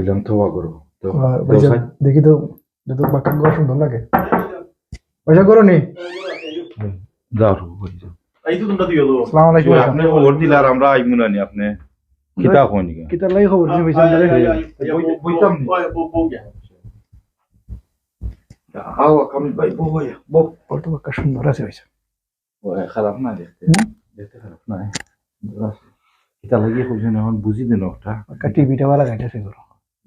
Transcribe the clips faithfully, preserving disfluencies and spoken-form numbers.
দিলাম, তওবা করো। তো, আহ, তো ভাইসাব, ভাই। দেখি তো, দেখো বাক্কা ঘর সুন্দর লাগে। ভাইসাব, ঘর নি? যাও, ভাইসাব। এই তো তোমরা দিও তো। আসসালামু আলাইকুম। আপনি খবর দিলে আর আমরা আইমু না নি আপনি। কিতা কইনি? কিতা লাগি খবর দিছি ভাইসাব? আয়, আয়, আয়, আয়, বই- বই- বইতাম নি। বই- বই- বই- বই- আও, কামিল ভাই, বউ ভাই, বউ। ঘর তো বাক্কা সুন্দর আছে ভাইসাব। ও, এ, খারাপ না দেখতে। হুম? দেখতে খারাপ না, এ। কিতা লাগি কইছেন এখন বুঝি দেন ওটা। বাক্কা টিভিটা ভালা লাগাইতেছে ঘর।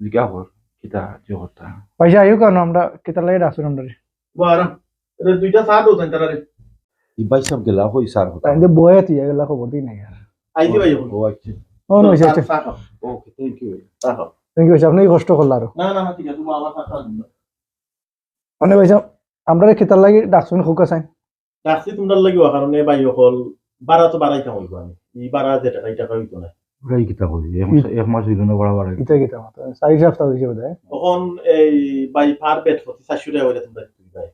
জিগা কর, কিতা যে কথা। ভাইসাব, আইও কেন? আমরা কিতা লাগি ডাকছইন আমরারে? বারা। এটা দুইটা চা দেও তাই তারা রে। ই ভাইসাব গেলা কই স্যার কথা। তাই যে বয়ে তুই এগুলা খবর দিই নাই আর। আইতে ভাই এখন। ও আচ্ছা। ও, না, ভাইসাব, চা- আচ্ছা। চা খাও। ওকে, থ্যাংক ইউ ভাই। চা খাও। Thank you ভাইসাব, আপনি কষ্ট করলা আরো। না, না, না, ঠিক আছে, তুমি আমার চা খাও। মানে ভাইসাব, আমরারে কিতার লাগি ডাকছইন, হুকা চাই। ডাকছি তোমরার লাগি ওই কারণে ভাই অকল, বারা তো বারাইতাম অইবো আমি। ই বারা যে টাকা, ই টাকা অইতো না। ওরাই কিতা কই? এক মাস, এক মাস অইলো না বাড়া বাড়া। ইটা কিতা মাত্র চাইর সপ্তাহ অইছে বোধহয়। তখন এই ভাই per bed প্রতি চাইরশো টাকা করি তোমরা দিতে ভাই।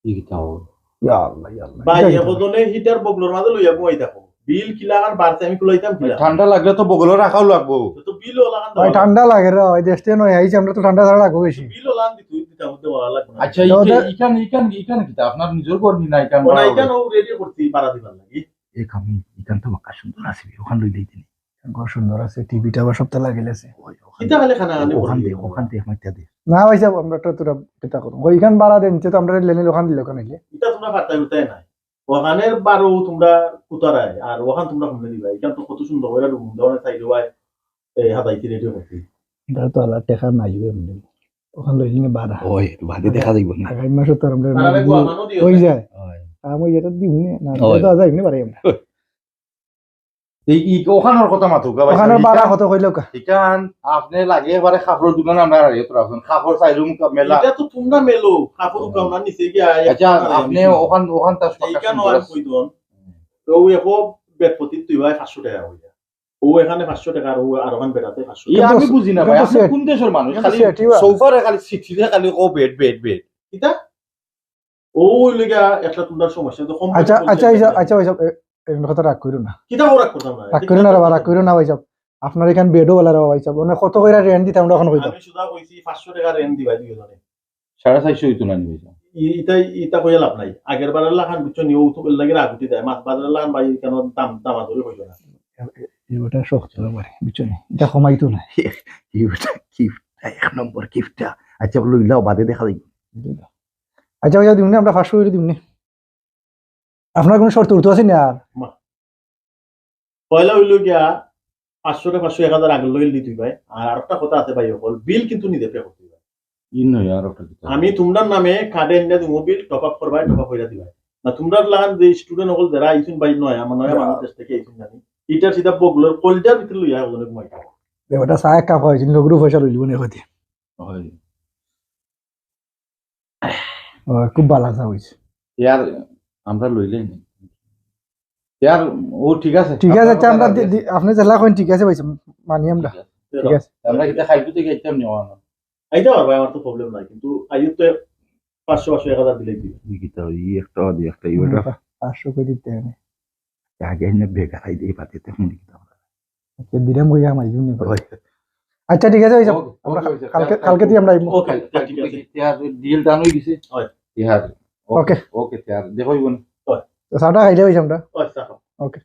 ই কিতা কই? ইয়া আল্লাহ, ইয়া আল্লাহ। ভাই, ইটা কিতা? একজনে heater বগলর মাঝে লইয়া ঘুমাই থাকো। বিল কিলা আর বাড়ছে আমি কুলাইতাম কিলা? ঠান্ডা লাগলে তো বগলো রাখাও লাগবো। তো বিল ওলা খান ভাই, ঠান্ডা লাগে রে, ওই দেশ থেকে নয় আইছি, আমরা তো ঠান্ডা ছাড়া রাখবো বেশি। বিল ওলা আন দিতে দিতে আমাদের ওলা লাগবে না। আচ্ছা, তো ইকে- ওদের- ইখান ইখান ইখান কিতা আপনার নিজর ঘর নি না ইখান ওরা ভাড়া এখানে অইলো? ও রেডি করতে বাড়া দিবার লাগি। এ কামি, ইখান তো বাক্কা সুন্দর আছে, ওখান লইলেই দিন। ঘর সুন্দর আছে, টিভিটা আবার সবটা লাগাইল আছে। কিতা খালি খানা আনি ওখান করবি? দে, ওখান দে, আমার টা দে। না ভাইসাব, আমরা তো তোরা কিতা করবো? ওইখান বাড়া দেন, তো আমরা লেনে ওখান দিলে ওখান নিলে। এটা তোমরা ফাটাই উঠাই নাই। ওখানের বারো তোমরা কুতারায়, আর ওখান তোমরা কমলে দিবা। এখান তো কত সুন্দর করে রুম দেওয়া চাইলো ভাই, এই হাতাইতে রেডি করতে। এটা তো আলাদা টেকা নাই এমনি। ওখান লইলে না বাড়া। ওই, বাদে দেখা যাইব না। আগামী মাসে তো আমরা তারা ভাই গোয়া মানো দিও হয়ে না। যায়। ওই। আমি এটা দিব না, না, ওই। এটা যাই না পারি আমরা। এই, এই, ওখানোর কথা মাতুক, ভাই, ওখানে ইখান- বাড়া কত কইলো কা? ইখান আপনি লাগে একবারে কাপড়ের দোকান আমরা আর এত রাখুন। কাপড় চাইরুম মেলা। এটা তো তোমরা মেলো, কাপড় উকাও না নিচে গিয়া এক আচ্ছা, কাপড় আপনি আনি। ওখান, ওখান তার এইখান ওয়ান কই দন। তো ওই এখন বেড প্রতি তুই ভাই পাঁচশো টাকা হইয়া। ও এখানে পাঁচশো টাকা আর ও আর ওখান বেড়াতে পাঁচশো ই টাকা। আমি এটা বুঝি না এটা ভাই, তো আপনি সেট। কোন দেশের মানুষ? এটা তো খালি সেট, ইয়া। সোফারে খালি সিটিতে খালি ও বেড, বেড, বেড। কিতা? ও ওই লেগা একটা তোমরা সমস্যা তো কম আচ্ছা, বেড আচ্ছা, বলতে আচ্ছা, একটা আচ্ছা, ভাইসাব, এ, এরকম কথা রাগ করো না। কিতা ও রাগ করতাম না। রাগ করো না রে বা, রাগ করো না ভাইসাব। আপনার এখান বেডও ভালা রে বা ভাইসাব। মানে কত কইরা রেন্ট দিতে আমরা এখন কইতাম। আমি সুদা কইছি পাঁচশো টাকা রেন্ট দিবা দুইজনে। সাড়ে চারশো হইতো না নি ভাই। ই-, ইতা, ইতা কইয়া লাভ নাই। আগের বারের লাখান বুঝছো নি, ও তো লাগি রাগ উঠি যায়। মাছ বাজারের লাখান ভাই কেন দাম, দামাদরি হইল না। এটা শক্ত ব্যাপারে, বুঝছো নি? এটা কমাইতো না। গিফটটা, গিফটটা, এক নম্বর গিফটটা। আচ্ছা, লইলাও, বাদে দেখা যাইব। আচ্ছা, ভাইসাব, দিমনি, আমরা পাঁচশো করি দিমনি। আপনার কোনো শর্ত উঠতে আছে না আর? পয়লা হইল গিয়া পাঁচশো টা পাঁচশো এক হাজার আগের লগে দিতে ভাই। আর আরেকটা কথা আছে ভাই, অকল বিল কিন্তু নিজে পে করতে ভাই। ই নয়, আর একটা কিতা। আমি তোমরার নামে কার্ডে এনে দিব বিল, টপ আপ করবাই, টপ আপ কইরা দিবাই। না তোমরার লাখান যে স্টুডেন্ট অকল যারা আইছুন ভাই নয়, আমার নয় মানুষ দেশ থেকে আইছুন জানি। ইটার সিধা বগলর কলজার ভিতরে লইয়া অকল ঘুমাই থাকো। ওটা চা এক কাপ খাওয়াইছি, নগরু পয়সা লইলিব না হতে। হয়। ও, খুব ভালা চা হইছে। ইয়ার আমরা লইলেই নাই। ইয়ার ও ঠিক আছে। ঠিক আছে, আপনার আচ্ছা, আমরা কথা দি-, দি-, আপনি যেলা কইন ঠিক আছে ভাইসাব, মানি আমরা। ঠিক আছে। আমরা কিতা খাইতে থেকে একদম নেওয়া না। আইতে পারবাই, আমার তো প্রবলেম নাই, কিন্তু আইতে তো পাঁচশো পাঁচশো এক হাজার দিলেই দিবে। ই কিতা, ই একটা, দি একটা, ই বেটা। পাঁচশো করি দিতে হবে। আগে এনে বেগা খাই দেই, বাদে তে হুনি কিতা। আচ্ছা, দিলাম কইয়া মাইজুন নি। ওই। আচ্ছা, ঠিক আছে ভাইসাব। ওকে, আমরা ওকে, ওকে। কালকে, কালকে দিয়ে আমরা আইবো। ওকে, ঠিক আছে। ইয়ার ডিল ডান হয়ে গেছে। হয়। ইয়ার। ওকে। ওকে, ইয়ার। দেখো ইবন। তো চাটা খাইলে ভাইসাব আমরা। আচ্ছা। ওকে।